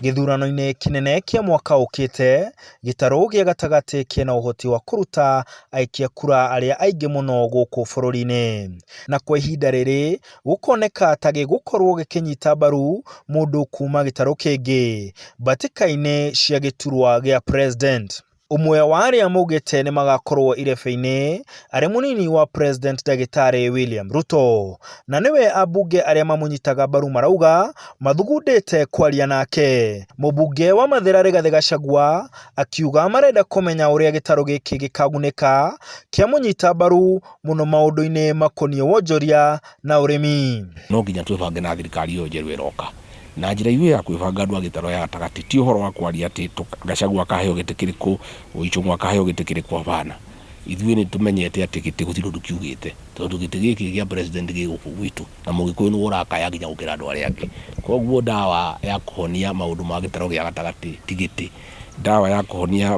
Gĩthurano-inĩ kĩnene kĩa mwaka ũkĩte, gĩtarũ gĩa gatagatĩ kĩna ũhoti wa kũruta aikia kura arĩa aingĩ mũno gũkũ bũrũri-inĩ. Na kwa ihinda rĩrĩ, gũkoneka ta gĩgũkorwo gĩkĩnyita mbaru mũndũ kuma gĩtarũ kĩngĩ mbĩtĩka-inĩ cia gĩturwa gĩa president. Ũmwe wa arĩa maugĩte nĩmagakorwo irebe-inĩ arĩ mũnini wa president ndagĩtarĩ William Ruto, na nĩwe ambunge arĩa mamũnyitaga mbaru marauga mathugundĩte kwaria nake. Mũmbunge wa Mathĩra Rigathĩ Gachagua akiuga marenda kũmenya ũrĩa gĩtarũ gĩkĩ gĩkagunĩka kĩamũnyita mbaru mũno maũndũ-inĩ makoniĩ wonjoria na ũrĩmi. No nginya twĩbange na thirikari ĩyo njerũ ĩroka. Na njĩra ithuĩ ya kwĩbanga andũ a gĩtarũ ya gatagatĩ ti ũhoro wa kwaria atĩ Gachagua akaheo gĩtĩ kĩrĩkũ, Ichung'wa akaheo gĩtĩ kĩrĩkũ, hapana. Ithuĩ nĩ tũmenyete atĩ gĩtĩ gũtirĩ ũndũ kiugĩte, tondũ gĩtĩ gĩkĩ gĩa president gĩ gũkũ gwitũ, na Mũgĩkũyũ nĩwe ũrakaya nginya gũkĩra andũ arĩa angĩ. Koguo ndawa ya kũhonia maũndũ ma gĩtarũ gĩa gatagatĩ ti gĩtĩ. Ndawa ya kũhonia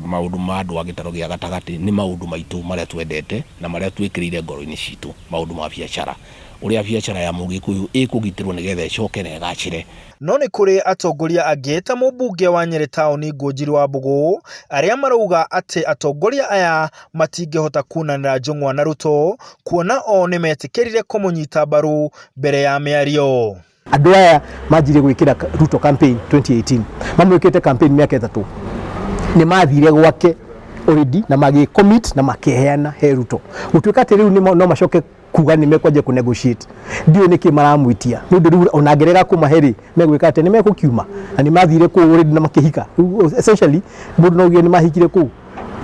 maũndũ ma andũ a gĩtarũ gĩa gatagatĩ nĩ maũndũ maitũ marĩa twendete na marĩa twĩkĩrĩire ngoro-inĩ citũ, maũndũ ma biacara. Ũrĩa biacara ya Mũgĩkũyũ ĩkũgitĩrwo nĩgetha ĩcoke na ĩgacĩre. No nĩ kũrĩ atongoria angĩ ta mũmbunge wa Nyĩrĩ taũni Ngũnjiri Wambũgũ arĩa marauga atĩ atongoria aya matingĩhota kunanĩra Njũng'wa na Ruto kuona o nĩmetĩkĩrire kũmũnyita mbaru mbere ya mĩario. Andũ aya manjirie gwĩkĩra Ruto campaign 2018, mamwĩkĩte campaign mĩaka 3, nĩ mathire gwake already na magĩ commit na makĩheana he Ruto. Gũtuĩka atĩ rĩu no macoke kuga nĩ mekwanjia kũ negotiate, ndiũĩ nĩkĩ maramwĩtia, nĩ ũndũ rĩu ona angĩrega kũmahe rĩ, megwĩka atĩa? Nĩ mekũkiuma na nĩ mathire kũu already na makĩhika. Rĩu essentially mũndũ no auge nĩ mahikire kũu.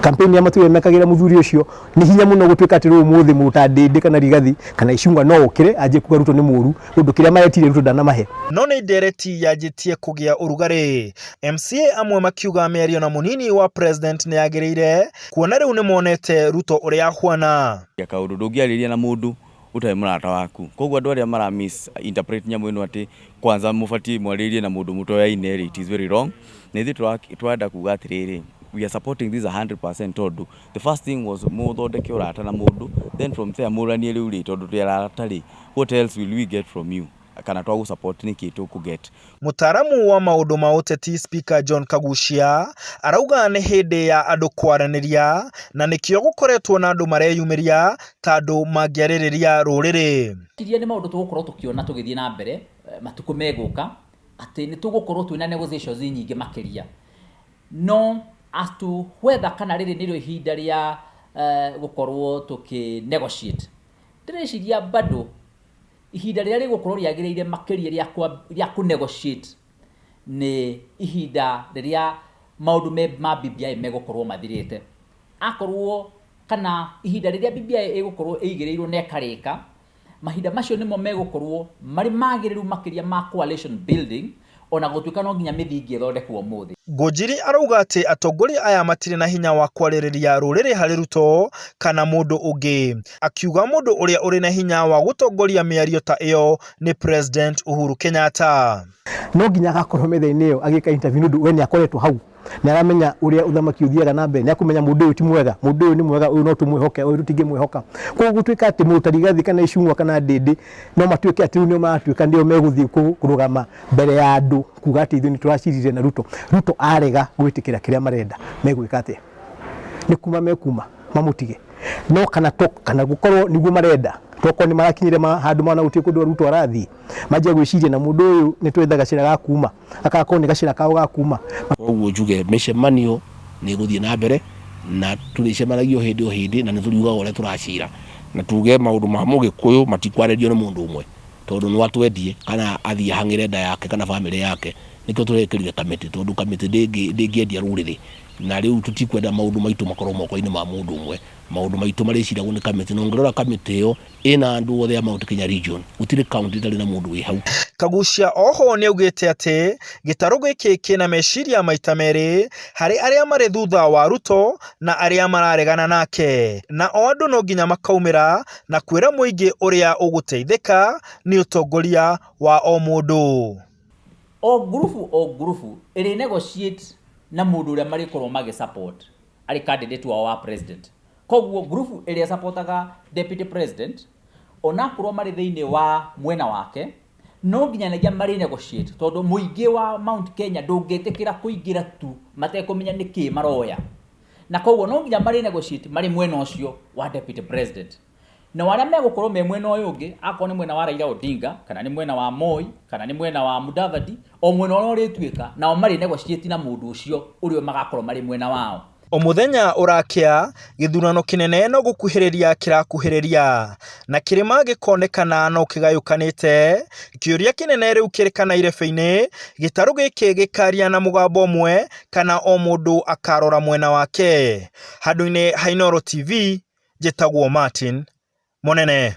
Campaign ya matũire mekagĩra mũthuri ũcio, nĩ hinya mũno gũtuĩka atĩ rĩu ũmũthĩ mũndũ ta Ndĩndĩ kana Rigathi kana Ichung'wa no okĩre anjie kuga Ruto nĩ mũũru, nĩ ũndũ kĩrĩa maretire Ruto ndanamahe. No nĩ ndereti yanjĩtie kũgĩa ũrugarĩ, MCA amwe makiuga mĩario na mũnini wa president nĩ yagĩrĩire kuona rĩu nĩmonete Ruto ũrĩa ahuana. Kaũndũ ndũngĩarĩria na mũndũ ũtarĩ mũrata waku. Koguo andũ arĩa mara misinterpret nyamũ ĩno atĩ kwanza mũbatiĩ mwarĩrĩrie na mũndũ mũtoyaine rĩ, it is very wrong. Na ithuĩ tũrenda kuga atĩrĩrĩ, we are supporting this 100% tondũ the first thing was mũthondeke ũrata na mũndũ, then from there mũranie rĩu rĩ, tondũ twĩ arata rĩ, what else will we get from you? Kana twagũ support nĩkĩ tũkũ get? Mũtaaramu wa maũndũ ma ũteti Speaker John Kaguchia arauga nĩ hĩndĩ ya andũ kwaranĩria na nĩkĩo gũkoretwo na andũ mareyumĩria ta andũ mangĩarĩrĩria rũrĩrĩ. Iria nĩ maũndũ tũgũkorwo tũkĩona tũgĩthiĩ na mbere matukũ megũka, atĩ nĩ tũgũkorwo twĩna negotiations nyingĩ makĩria. No as to whether kana rĩrĩ nĩrĩo ihinda rĩa gũkorwo tũkĩ negotiate, ndĩreciria bado ihinda rĩrĩa rĩgũkorwo rĩagĩrĩire makĩria rĩa kũ negotiate nĩ ihinda rĩrĩa maũndũ ma BBI megũkorwo mathirĩte. Akorwo kana ihinda rĩrĩa BBI ĩgũkorwo ĩigĩrĩirwo na ĩkarĩka, mahinda macio nĩmo megũkorwo marĩ magĩrĩru makĩria ma coalition building, ona gũtuĩka no nginya mĩthingi ĩthondekwo ũmũthĩ. Ngũnjiri arauga atĩ atongoria aya matirĩ na hinya wa kwarĩrĩria rũrĩrĩ harĩ Ruto kana mũndũ ũngĩ. Akiuga mũndũ ũrĩa ũrĩ na hinya wa gũtongoria mĩario ta ĩyo nĩ President Uhuru Kenyatta. No nginya agakorwo metha-inĩ ĩyo agĩka interview, nĩ ũndũ we nĩ akoretwo hau, nĩ aramenya ũrĩa ũthamaki ũthiaga na mbere, nĩ akũmenya mũndũ ũyũ ti mwega, mũndũ ũyũ nĩ mwega, ũyũ no tũmwĩhoke, ũyũ tũtingĩmwĩhoka. Koguo gũtuĩka atĩ mũndũ ta Rigathi kana Ichung'wa kana Ndĩndĩ no matuĩke atĩ rĩu nĩo maratuĩka nĩo megũthiĩ kũrũgama mbere ya andũ kuga atĩ ithuĩ nĩ tũracirire na Ruto. Ruto arega gwĩtĩkĩra kĩrĩa marenda, megwĩka atĩa? Nĩ kuma mekuma mamũtige? No kana to kana gũkorwo nĩguo marenda, tokorwo nĩ marakinyire handũ mana gũtirĩ kũndũ Ruto arathiĩ, manjia gwĩciria na mũndũ ũyũ nĩ twetha gacĩra ga kuma, agakorwo nĩ gacĩra kao ga kuma. Koguo njuge mĩcemanio nĩ ĩgũthiĩ na mbere na tũrĩcemanagia o hĩndĩ o hĩndĩ na nĩ tũriugaga ũrĩa tũracira, na tuge maũndũ ma Mũgĩkũyũ matikwarĩrio nĩ mũndũ ũmwe tondũ no atwendie kana athiĩ ahang'ĩre nda yake kana bamĩrĩ yake. Nĩkĩo tũrekĩrire kamĩtĩ, tondũ kamĩtĩ ndĩngĩendia rũrĩrĩ, na rĩu tũtikwenda maũndũ maitũ makorwo moko-inĩ ma mũndũ ũmwe. Maũndũ maitũ marĩciragwo nĩ kamĩtĩ, na ũngĩrora kamĩtĩ ĩyo ĩna andũ othe a Mount Kenya region, gũtirĩ county ĩtarĩ na mũndũ wĩ hau. Kaguchia oho nĩaugĩte atĩ gĩtarũ gĩkĩ kĩna meciria maita merĩ harĩ arĩa marĩ thutha wa Ruto na arĩa mararegana nake, na o andũ no nginya makaumĩra na kwĩra mũingĩ ũrĩa ũgũteithĩka nĩ ũtongoria wa o mũndũ. O ngurubu o ngurubu ĩrĩ negotiate na mũndũ ũrĩa marĩkorwo magĩ support arĩ candidate wao wa president. Koguo ngurubu ĩrĩa ĩsapotaga deputy president onakorwo marĩ thĩinĩ wa mwena wake, No nginyanagia marĩ negotiate, tondũ mũingĩ wa Mount Kenya ndũngĩtĩkĩra kũingĩra tu matekũmenya nĩkĩ maroya, na koguo no nginya marĩ negotiate marĩ mwena ũcio wa deputy president. Nao arĩa megũkorwo me mwena ũyũ ũngĩ, akorwo nĩ mwena wa Raila Odinga, kana nĩ mwena wa Moi, kana nĩ mwena wa Mudavadi, o mwena ũrĩa ũrĩtuĩka, nao marĩ negotiate na mũndũ ũcio ũrĩa magakorwo marĩ mwena wao. O mũthenya ũrakĩa, gĩthurano kĩnene no gũkuhĩrĩria kĩrakuhĩrĩria, na kĩrĩma gĩkonekana no kĩgayũkanĩte. Kĩũria kĩnene rĩu kĩrĩ kana irebe-inĩ, gĩtarũ gĩkĩ gĩkaria na mũgambo ũmwe kana o mũndũ akarora mwena wake. Handũ-inĩ ha Inooro TV, njĩtagwo Martin Mũnene.